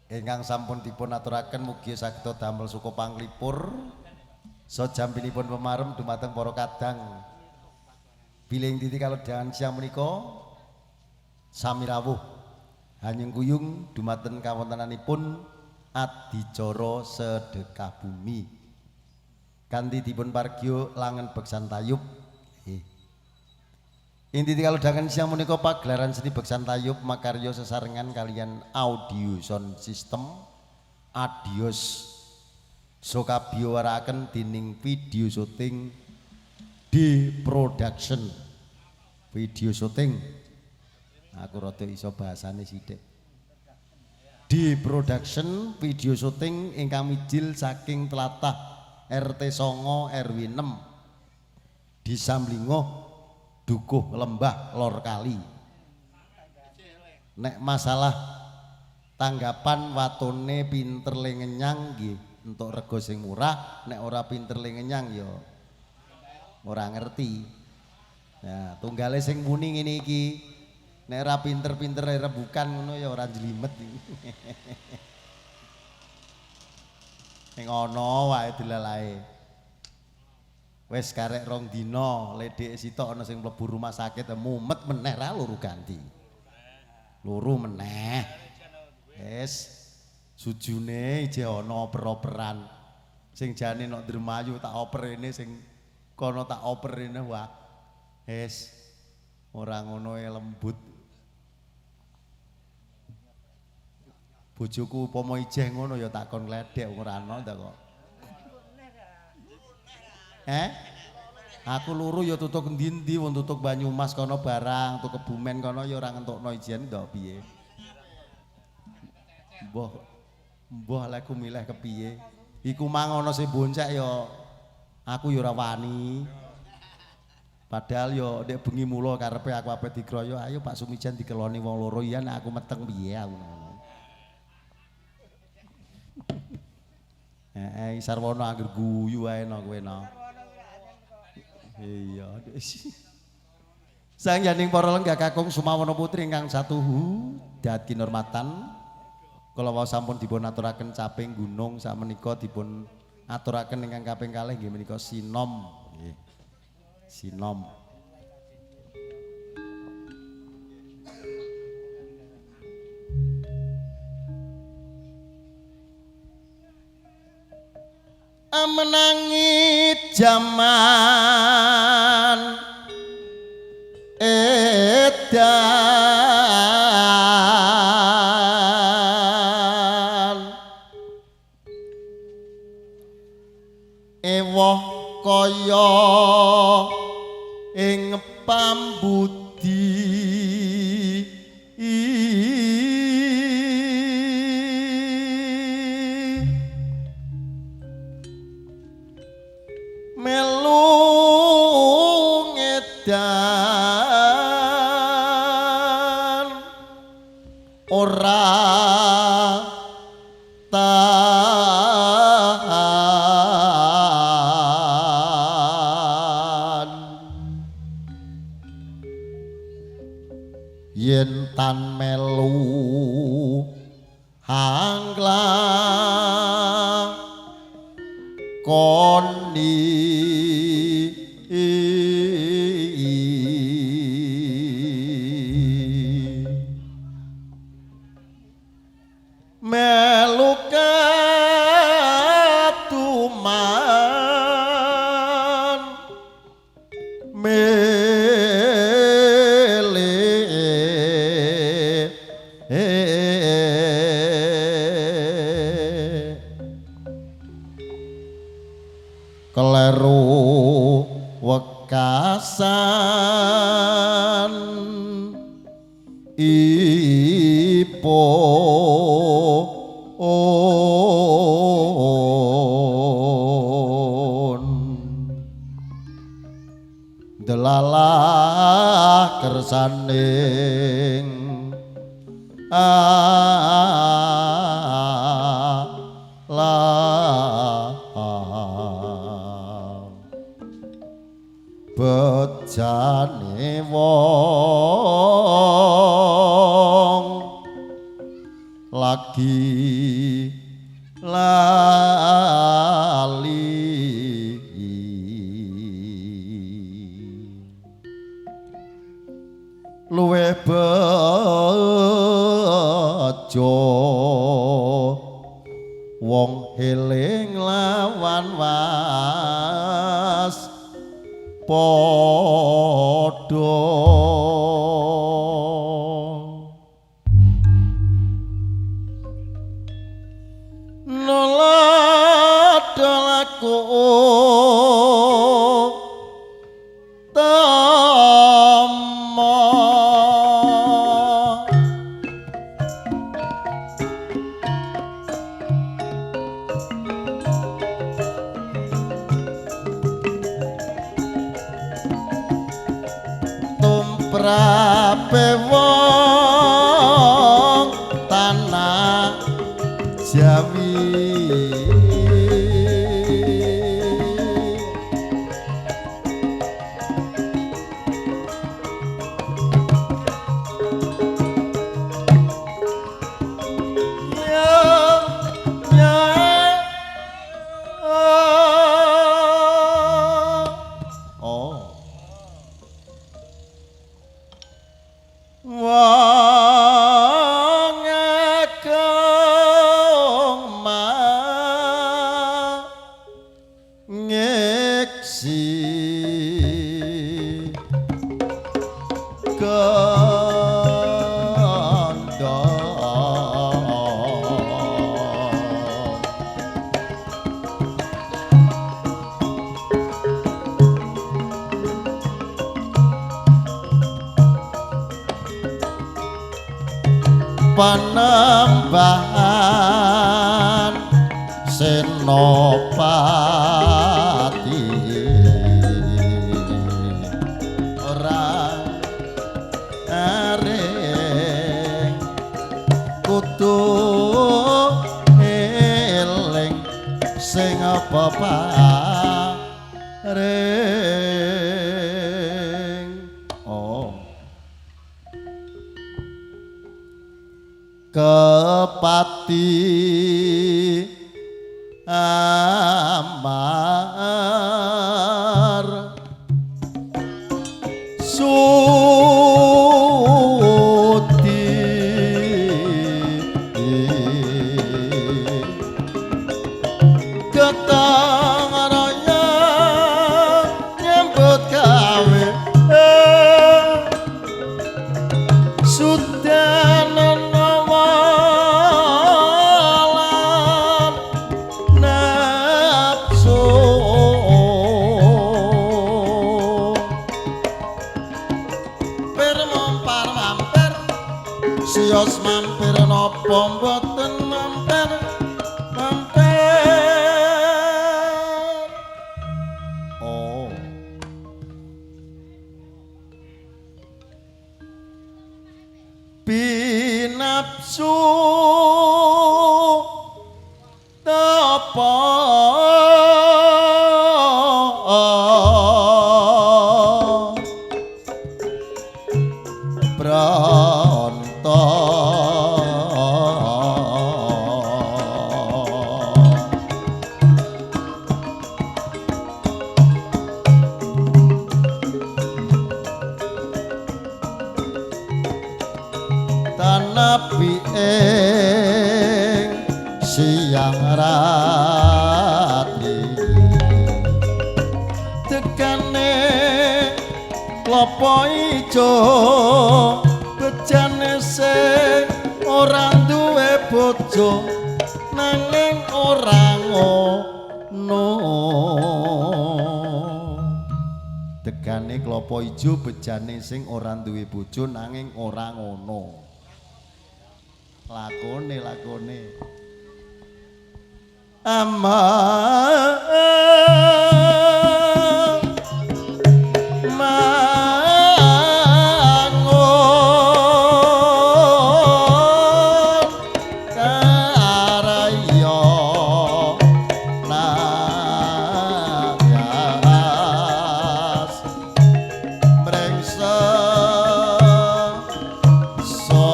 Ingkang sampun dipun aturaken mugi saged damel suka panglipur sajampinipun pemarem dumateng para kadang. Bilih titi kalodhangan siang menika sami rawuh hanyeng kuyung dumateng kawontenanipun adicara sedekah bumi kanthi dipun pargya langen beksan tayub. Ing titi kalodhangan siang menika pagelaran seni beksan tayub makarya sesarengan kalian audio sound system Adios sokabiwaraaken dening video syuting di production. Video syuting aku rada iso bahasane sithik. Di production video syuting ingkang mijil saking tlatah RT 9 RW 6 Desa Mlingoh Dukuh Lembah Lor Kali. Nek masalah tanggapan watone pinter le ngenyang nggih entuk rega sing murah, nek ora pinter le ngenyang ya ora ngerti. Nah, tunggale sing muni ngene iki nek ora pinter-pinter rebukan ngono ya ora jlimet. Ning ana wae dilalae. Wis karek rong dina ledhek sitok ana sing mlebu rumah sakit mumet meneh ra luru ganti. Luru meneh. Wis sujune ijeh ana oper-operan. Sing jane nok Dermayu tak operene sing kono tak operene wah. Wis ora ngono e lembut. Bojoku upama ijeh ngono ya tak kon ngledek ora ana ta kok. Aku luru ya tutuk endi-endi wong tutuk Banyumas kono barang, tutuk Kebumen kono ya ora ngentokno ijen ndok piye. Mbah mbah lek ku milih kepiye. Iku mang ana sing boncek ya aku ya ora wani. Padahal ya nek bengi mula karepe aku ape dikroyo, ayo Pak Sumijan dikeloni wong loro iya nek aku meteng piye aku ngono. Sarwono angger guyu ae no kowe no. Iya. Sang yaning para lenggah kakung Sumawana putri ingkang satuhu dat kinurmatan. Kala wau sampun dipun aturaken caping gunung sakmenika dipun aturaken ingkang kaping kalih nggih menika sinom nggih. Sinom. Menangi jaman edan ewah kaya ing pambudi melu ngedan ora tahan yen tan melu hangla koni melu katuman mele kleru wekasan ipun delalah kersaning Allah bejane wong lagi lali luwih bejo wong eling lawan was padha. Nolado laku tama tumrape wong tanah Jawi panembahan Senopati ora areng kudu eling sing peparing. Oh kepati amar suti ketang raya nyambut gawe sudan sios mampir napa mboten mampir mampir. Oh binapsu tapa pronto tanapi ing siang rati tekane klopo ijo bejane sing ora duwe bojo nanging ora ngono. Tekane klopo ijo bejane sing ora duwe bojo nanging ora ngono. Lakone lakone ama mangun karaya nayas mrengse so.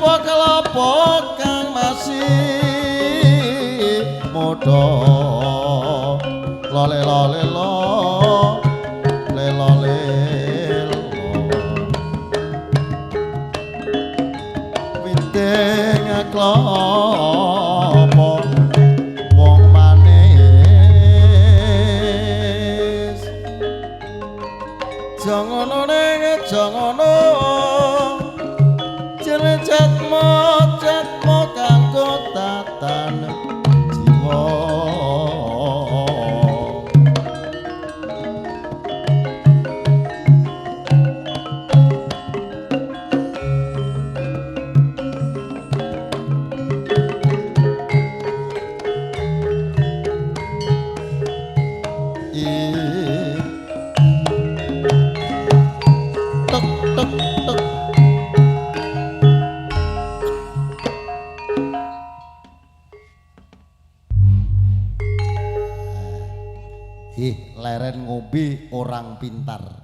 Kelapa-kelapa kang masih muda. Lole lole lo, le lole lo. Witing klapa wong manis. Jangono ning jangono. Jatmo jatmo kanggo tatan jiwa. Tek tek tek. Ih, leren ngombe orang pintar.